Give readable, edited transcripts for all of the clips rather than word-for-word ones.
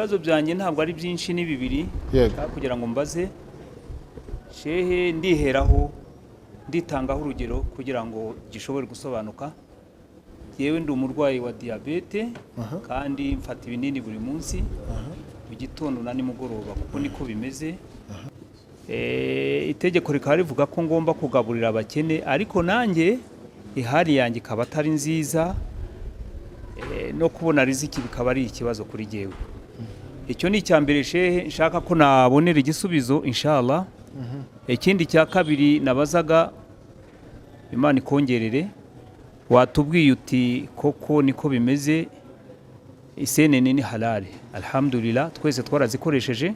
Ibibazo byanjye ntabwo ari byinshi, ni bibiri. Yego. Nshaka kugira ngo mbaze shehe, ndiheraho, nditangaho urugero kugira ngo gishobore gusobanuka. Yewe, ndi umurwayi wa diyabete kandi mfata ibinini buri munsi mu gitondo na nimugoroba, kuko niko bimeze. Itegeko rikaba rivuga ko ngomba kugaburira abakene, ariko nanjye ihari yanjye ikaba atari nziza, no kubona riziki bikaba ari ikibazo kuri jyewe. Icyo ni icya mbere, shehe, nshaka ko nabonera igisubizo, inshallah. Ikindi cya kabiri nabazaga, Imana ikongerere, watubwiye uti koko niko bimeze, isenene ni halali, alhamdulillah, twese twarazikoresheje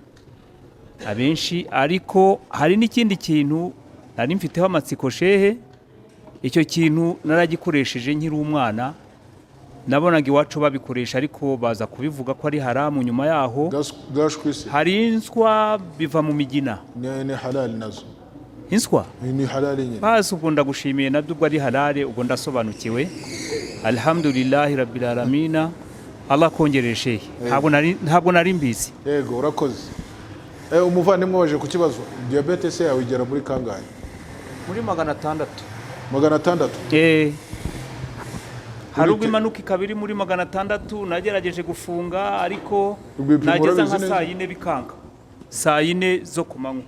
abenshi. Ariko hari n'ikindi kintu nari mfiteho amatsiko, shehe. Icyo kintu naragikoresheje nkiri umwana, nabonaga iwacu babikoresha, ariko baza kubivuga ko ari haramu nyuma yaho. Gashwi se? Hari inswa, biva mu migina. Ni halali nazo. Inswa? Ni halali nyine. Basi ubwo ndagushimiye, nabyo ubwo ari halale, ubwo ndasobanukiwe, alhamdulillahi rabbil alamina. Allah kongerere, shehe, ntabwo nari mbizi. Yego, urakoze. Umuvandimwe waje ku kibazo, diyabete se yawe igera muri kangahe? Muri 600. 600? Eh. Hari ubwo Urite- imanuka ikaba iri muri 600. Nagerageje gufunga, ariko Ibipimo nageza urabizi nka neza? saa yine bikanga, saa yine zo ku manywa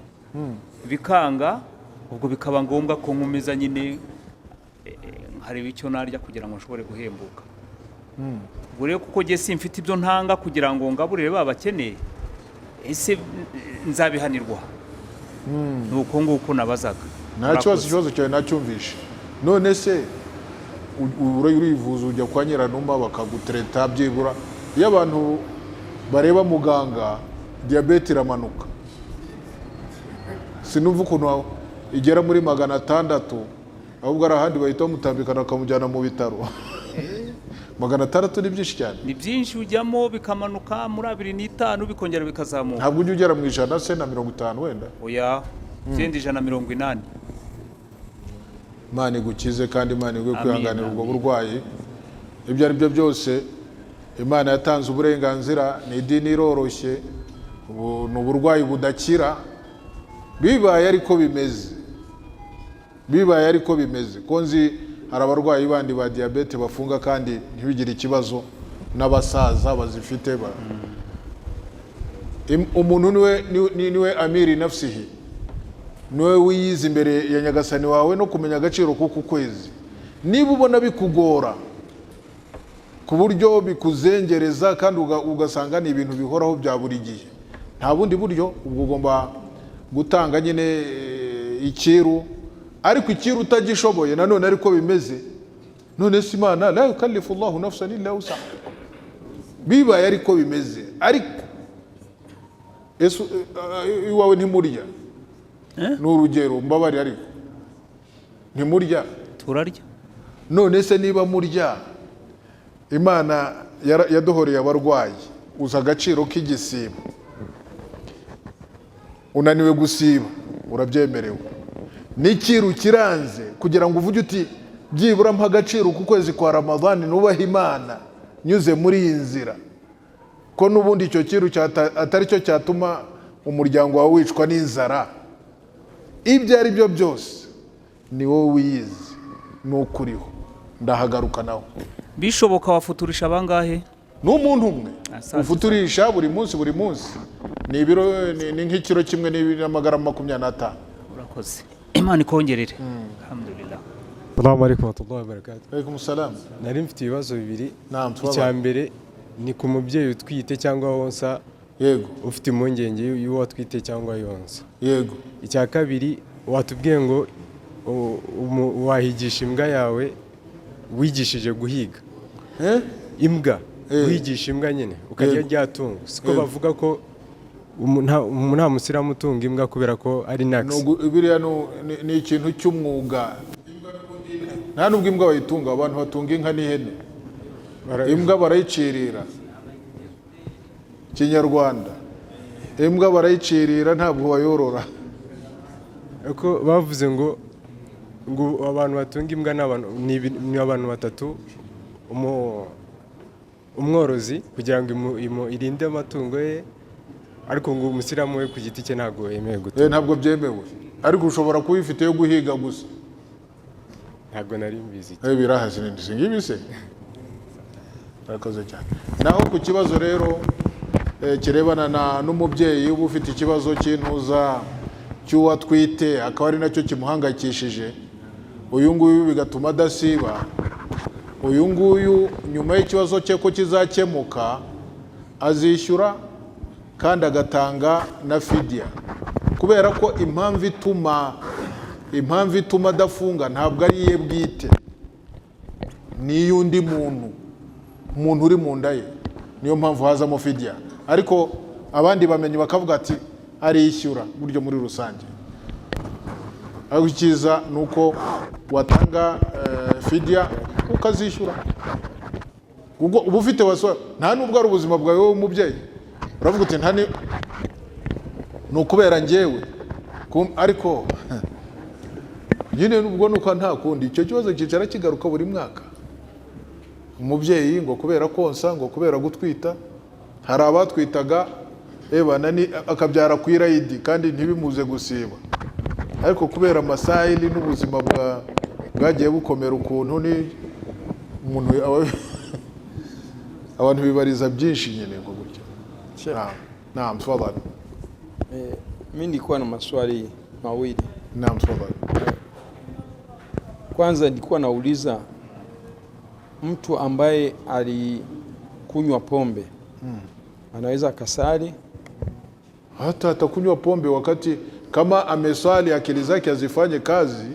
bikanga. Ubwo bikaba ngombwa ko nkomeza nyine, nkareba icyo narya kugira ngo nshobore guhembuka. Ubwo rero kuko njye simfite ibyo ntanga kugira ngo ngaburire ba bakene, ese nzabihanirwa? Ni uko nguko nabazaga. Nta kibazo. Murakoze. Ikibazo cyawe nacyumvishe. None se urivuza, ujya kwa nyiranuma bakagutereta? Byibura iyo abantu bareba muganga, diyabete iramanuka. Sinumva ukuntu igera muri 600, ahubwo ari ahandi bahita bamutambikana bakamujyana mu bitaro. 600 ni byinshi cyane. Ni byinshi. Ujyamo bikamanuka muri 25, bikongera bikazamuka. Ntabwo ujya ugera mu 100 se na 50 wenda? Oya, byenda 180. Imana igukize kandi Imana iguhe Amin, kwihanganira ubwo amin. burwayi. Ibyo ari byo byose, Imana yatanze uburenganzira, ni idini iroroshye. Ubu ni uburwayi budakira. Bibaye ariko bimeze, bibaye ariko bimeze, ko nzi hari abarwayi bandi ba diyabete bafunga kandi ntibigire ikibazo, n'abasaza bazifite ba umuntu niwe amiri nafsihi, niwe wiyizi imbere ya Nyagasani wawe no kumenya agaciro k'uku kwezi. Niba ubona bikugora ku buryo bikuzengereza kandi ugasanga ni ibintu bihoraho bya buri gihe, nta bundi buryo, ubwo ugomba gutanga nyine ikiru. Ariko ikiru utagishoboye nanone, ariko bimeze, none se Imana, la yukallifu Allahu nafsan illa wusaha. Bibaye ariko bimeze, ariko ese iwawe ntimurya? Ni urugero, mbabare, ariko ntimurya? Turarya. None se niba murya, Imana yaduhoreye abarwayi, uzi agaciro k'igisibo. Unaniwe gusiba, urabyemerewe, n'ikiru kiranze, kugira ngo uvuge uti byibura mpa agaciro ku kwezi kwa Ramadhani, nubahe Imana nyuze muri iyi nzira, ko n'ubundi icyo kiru atari cyo cyatuma umuryango wawe wicwa n'inzara. Ibyo ari byo byose ni wowe wiyizi n'ukuriho. Ndahagaruka nawe. Bishoboka wafuturisha bangahe? Ni umuntu umwe. Asante. Ufuturisha buri munsi, buri munsi ni ibiro, ni nk'ikiro kimwe n'amagarama 25. Urakoze, Imana ikongerere, alhamdulillah. Salamu alaikum warahmatullahi wabarakatuh. Alaikum salam. Nari mfite ibibazo bibiri. Naam, tubabare. Icya mbere ni ku mubyeyi utwite cyangwa wonsa, ufite impungenge y'uwo atwite cyangwa yonsa. Icya kabiri, watubwiye ngo wahigisha imbwa yawe wigishije guhiga. Eh? Imbwa, guhigisha imbwa nyine ukarya rya tungo, siko? Bavuga ko nta musilamu utunga imbwa kubera ko ari nagisi. Biriya ni ikintu cy'umwuga. Nta nubwo imbwa bayitunga, abantu batunga inka n'ihene. Imbwa barayicirira, Kinyarwanda, imbwa barayicirira, ntabwo bayorora. Ko bavuze ngo abantu batunga imbwa ni abantu batatu. Umworozi kugira ngo irinde amatungo ye, ariko ngo umusilamu we ku giti cye ntabwo yemewe gutunga. Ntabwo byemewe, ariko ushobora kuba uyifite yo guhiga gusa. Ntabwo nari mbizi. Birahazi ni ngibi se. Murakoze cyane. Naho ku kibazo rero kirebana n'umubyeyi uba ufite ikibazo cy'intuza cy'uwo atwite, akaba ari nacyo kimuhangayikishije uyu nguyu, bigatuma adasiba, uyu nguyu nyuma y'ikibazo cye ko kizakemuka azishyura kandi agatanga na fidiya, kubera ko impamvu ituma adafunga ntabwo ari iye bwite, ni iy'undi muntu, umuntu uri mu nda ye. Niyo mpamvu hazamo fidiya. Ariko abandi bamenyi bakavuga ati arishyura buryo muri rusange. Ariko icyiza ni uko watanga fidiya ukazishyura, kuko uba ufite wasiwasi. Nta nubwo ari ubuzima bwawe wowe umubyeyi, uravuga uti nta ni ukubera njyewe. Ariko nyine nubwo nuko nta kundi, icyo kibazo cyicara kigaruka buri mwaka. Umubyeyi ngo kubera konsa, ngo kubera gutwita, hari abatwitaga ebana ni akabyara ku irayidi kandi ntibimuze gusiba, ariko kubera amasayili n'ubuzima bwagiye bukomera ukuntu ni umuntu abantu bibariza byinshi nyine ngo gutya. Naam, tafadhali. Mi nilikuwa na maswali mawili. Naam, tafadhali. Kwanza nilikuwa nauliza, mtu ambaye alikunywa pombe anaweza akasali? Hata atakunywa pombe wakati kama amesali akili zake hazifanye kazi,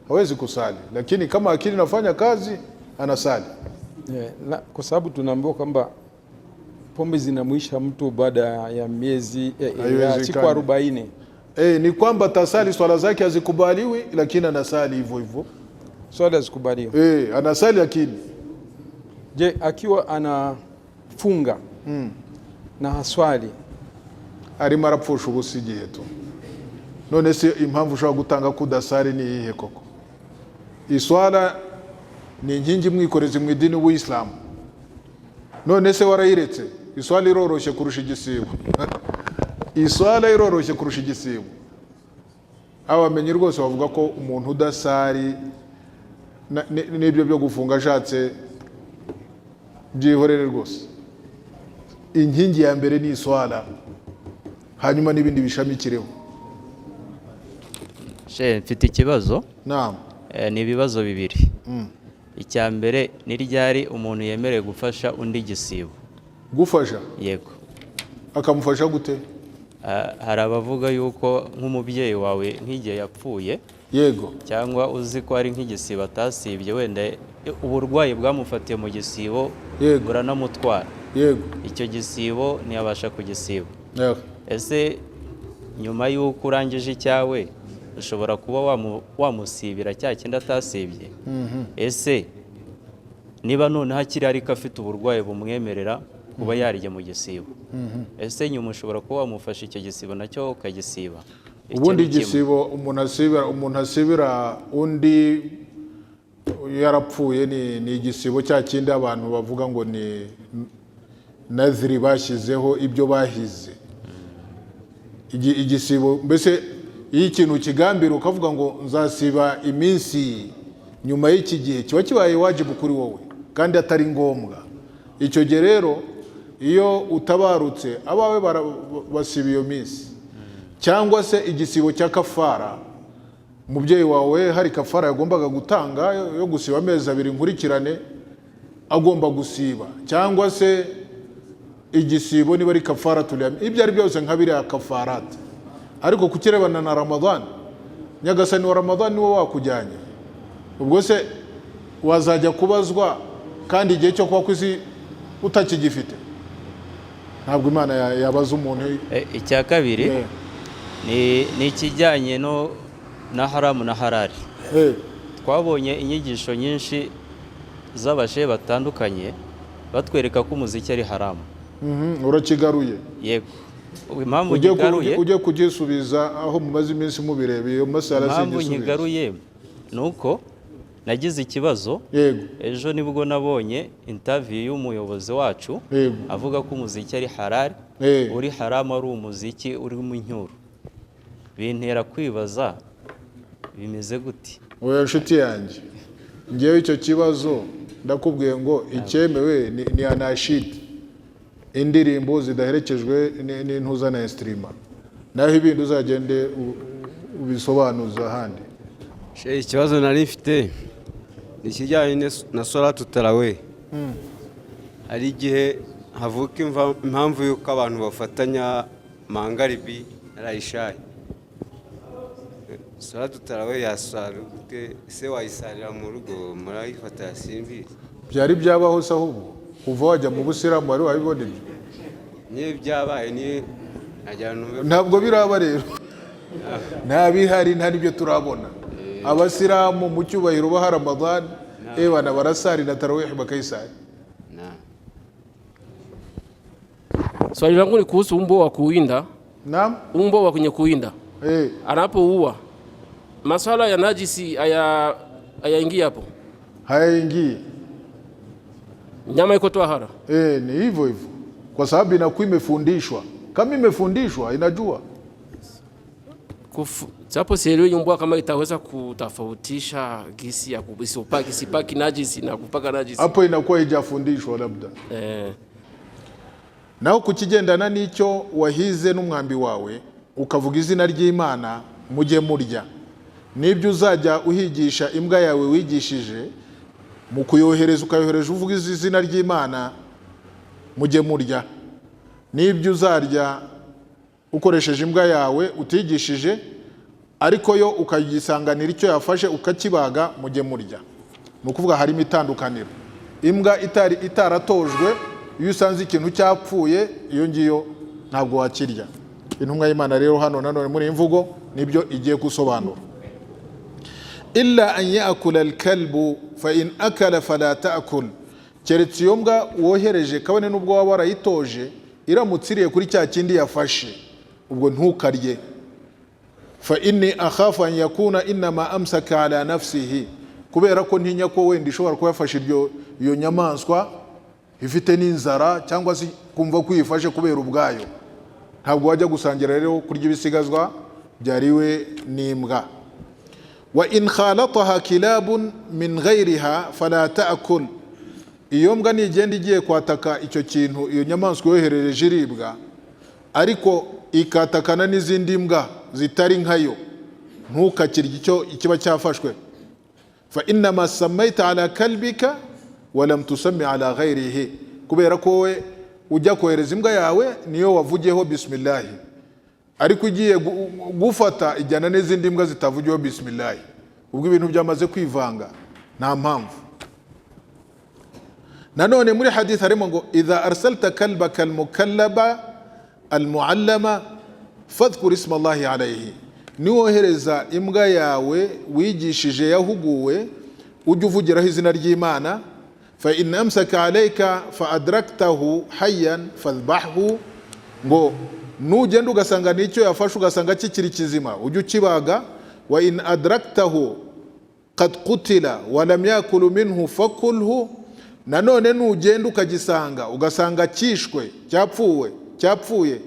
hawezi kusali, lakini kama akili inafanya kazi anasali. Kwa sababu tunaambiwa kwamba pombe zinamwisha mtu baada ya miezi ya Haiwezekani. siku 40. Ni kwamba tasali swala zake hazikubaliwi, lakini anasali hivyo hivyo. Swala hazikubaliwi. Anasali lakini Je, akiwa anafunga na haswali? Arimo arapfusha ubusa igihe tu. None se impamvu ushobora gutanga ko udasari ni iyihe koko? Iswala ni inkingi mwikorezi mu idini w'Uyisilamu. None se warayiretse? Iswala iroroshye kurusha igisibo. Iswala iroroshye kurusha igisibo. Abamenyi rwose bavuga ko umuntu udasari n'ibyo byo gufunga ashatse byihorere rwose. Inkingi ya mbere ni iswala, hanyuma n'ibindi bishamikireho. She, mfite ikibazo. Naam. Ni ibibazo bibiri. Icya mbere, ni ryari umuntu yemerewe gufasha undi igisibo? Gufasha? Yego. Akamufasha gute? Ah, hari abavuga yuko nk'umubyeyi wawe nk'igihe yapfuye cyangwa uzi ko hari nk'igisibo atasibye, wenda uburwayi bwamufatiye mu gisibo buranamutwara, icyo gisibo ntiyabasha kugisiba. Ese nyuma y'uko urangije icyawe ushobora kuba wamusibira cya kindi atasibye? Ese niba noneho akiri ariko afite uburwayi bumwemerera kuba yarya mu gisibo, ese nyuma ushobora kuba wamufasha icyo gisibo nacyo ukagisiba? Icyo Ubundi ni kimwe. igisibo umuntu asibira undi yarapfuye ni igisibo cya kindi abantu bavuga ngo ni naziri bashyizeho ibyo bahize. Igisibo mbese iyo ikintu kigambira ukavuga ngo nzasiba iminsi nyuma y'iki gihe, kiba kibaye wajibu kuri wowe kandi atari ngombwa. Icyo gihe rero iyo utabarutse, abawe basiba iyo minsi. Cyangwa se igisibo cya kafara, umubyeyi wawe hari kafara yagombaga gutanga yo gusiba amezi 2 nkurikirane, agomba gusiba. Cyangwa se igisibo niba ari kafara tuliyami, ibyo ari byose nka biriya kafarati. Ariko kukirebana na Ramadhan, Nyagasani wa Ramadhan niwe wakujyanye. Ubwo se wazajya kubazwa kandi igihe cyo kuba ku isi utakigifite? Ntabwo Imana yabaza umuntu. Icya kabiri ni ikijyanye no na haramu na harari. Twabonye inyigisho nyinshi z'abashe batandukanye batwereka ko umuziki ari haramu. Urakigaruye. Yego. Impamvu Ujye nkigaruye, ujye kugisubiza aho mumaze iminsi mubireba iyo masara impamvu singisubiza. nkigaruye ni uko Nagize ikibazo. Yego. Ejo nibwo nabonye interview y'umuyobozi wacu. Yego. Avuga ko umuziki ari halal, uri haramu ari umuziki urimo incyuro. Bintera kwibaza bimeze gute? Oya nshuti yanjye, ngewe icyo kibazo ndakubwiye ngo icyemewe ni anashidi, indirimbo zidaherekejwe n'intuza na instrument, naho ibindi uzagende ubisobanuza ahandi. Shehe, ikibazo nari mfite ni ikijyanye na solatu tarawih. Hari igihe havuka impamvu y'uko abantu bafatanya mangaribi na rayishayi. Solatu tarawih yasara gute? Ese wayisarira mu rugo, murayifata? Simbizi. Byari byabaho se ahubwo? Kuva wajya mu busilamu wari wabibona ibyo? Niyo byabaye ni nagira numve. Ntabwo biraba rero, nta bihari, nta n'ibyo turabona. Abasilamu mu cyubahiro baha Ramadhan, ebana barasari na tarawih bakayisari. Swali langu ni kuhusu mbwa wa kuwinda. Naam. Mbwa wa kwenye kuwinda. Anapouua, maswala ya najisi hayaingii hapo? Hayaingii. Nyama iko tahara. Ni hivyo hivyo, kwa sababu inakuwa imefundishwa. Kama imefundishwa inajua. Japo sielewi mbwa kama itaweza kutofautisha gisi ya isipaki najisi na kupaka najisi. Hapo inakuwa haijafundishwa labda. Naho ku kigendana n'icyo wahize n'umwambi wawe ukavuga izina ry'Imana, mujye murya. N'ibyo uzajya uhigisha imbwa yawe wigishije mu kuyohereza, ukayohereza uvuga izina ry'Imana, mujye murya. N'ibyo uzarya ukoresheje imbwa yawe utigishije, ariko yo ukayisanganira icyo yafashe ukakibaga, mujye murya. Ni ukuvuga harimo itandukaniro. Imbwa itaratojwe, iyo usanze ikintu cyapfuye, iyo ngiyo ntabwo wakirya. Intumwa y'Imana rero hano nanone muri iyi mvugo nibyo igiye gusobanura. Illa an ya'kula al-kalbu fa in akala fala ta'kul. Keretse iyo mbwa wohereje, kabone n'ubwo waba warayitoje, iramutse iriye kuri cya kindi yafashe, ubwo ntukarye. Fa inni akhafu an yakuna innama amsaka ala nafsihi, kubera ko ntinya ko wenda ishobora kuba yafashe iyo nyamaswa ifite n'inzara, cyangwa se kumva ko uyifashe kubera ubwayo. Ntabwo wajya gusangira rero kurya ibisigazwa byariwe n'imbwa. Wa in khalataha kilabun min ghayriha fala ta'kul. Iyo mbwa nigenda igiye kwataka icyo kintu, iyo nyamaswa yoherereje iribwa, ariko ikatakana n'izindi mbwa zitari nkayo, ntukakirye icyo ikiba cyafashwe. Fa innama samaita ala kalbika wa lam tusammi ala ghayrihi, kubera ko wowe ujya kohereza imbwa yawe niyo wavugiyeho bismillah, ariko ugiye gufata ijyana n'izindi mbwa zitavugiyeho bismillah, ubwo ibintu byamaze kwivanga, nta mpamvu. Nanone muri hadith harimo ngo idha arsalta kalbaka almukallaba almuallama fadhkur isma Allahi alayhi, niwohereza imbwa yawe wigishije yahuguwe, ujye uvugiraho izina ry'Imana. Fa in amsaka alayka fa adraktahu hayyan fadhbahhu, ngo nugenda ugasanga nicyo yafashe ugasanga kikiri kizima, ujye ukibaga. Wa in adraktahu qad qutila wa lam yakulu minhu fakulhu, nanone nugenda ukagisanga ugasanga cyishwe, cyapfuye,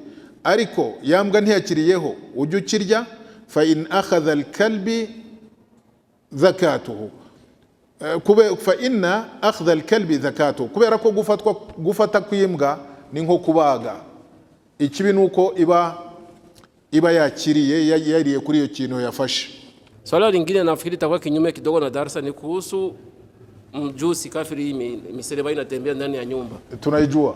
ariko yambwa ntiyakiriyeho, ujye ukirya. Fa in akhadha alkalbi zakatuhu, fa inna akhdha alkalbi zakatuhu, kubera ko gufata kw'imbwa ni nko kubaga. Ikibi nuko iba yakiriye, yariye kuri iyo kintu yafashe. Swala lingine nafikiri itakuwa kinyume kidogo na darasa ni kuhusu mjusi kafiri, misereba inatembea ndani ya nyumba. Tunaijua.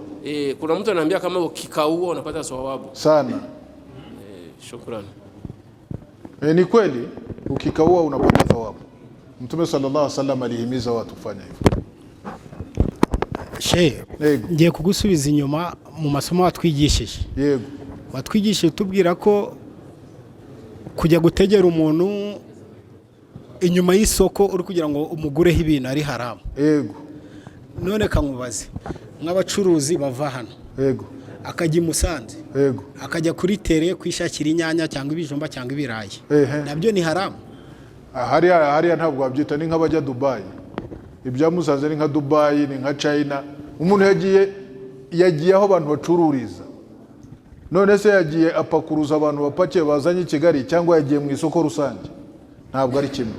Kuna mtu ananiambia kama ukikaua unapata thawabu sana. Shukrani. Ni kweli ukikaua unapata thawabu. Mtume sallallahu alaihi wasallam alihimiza watu kufanya hivyo. Sheikh, ngiye kugusubiza inyuma mu masomo watwigishije. Yego. Watwigishije tubwira ko kujya gutegera umuntu inyuma y'isoko uri kugira ngo umugureho ibintu ari haramu. Yego. None kankubaze, nk'abacuruzi bava hano. Yego. Akajya i Musanze. Yego. Akajya kuri tere kwishakira inyanya cyangwa ibijumba cyangwa ibirayi. Nabyo ni haramu. Hariya ntabwo wabyita, ni nk'abajya Dubayi. Ibya Musanze ni nka Dubayi, ni nka China. Umuntu yagiye aho abantu bacururiza. None se yagiye apakuruza abantu bapakiye bazanye i Kigali, cyangwa yagiye mu isoko rusange? Ntabwo ari kimwe.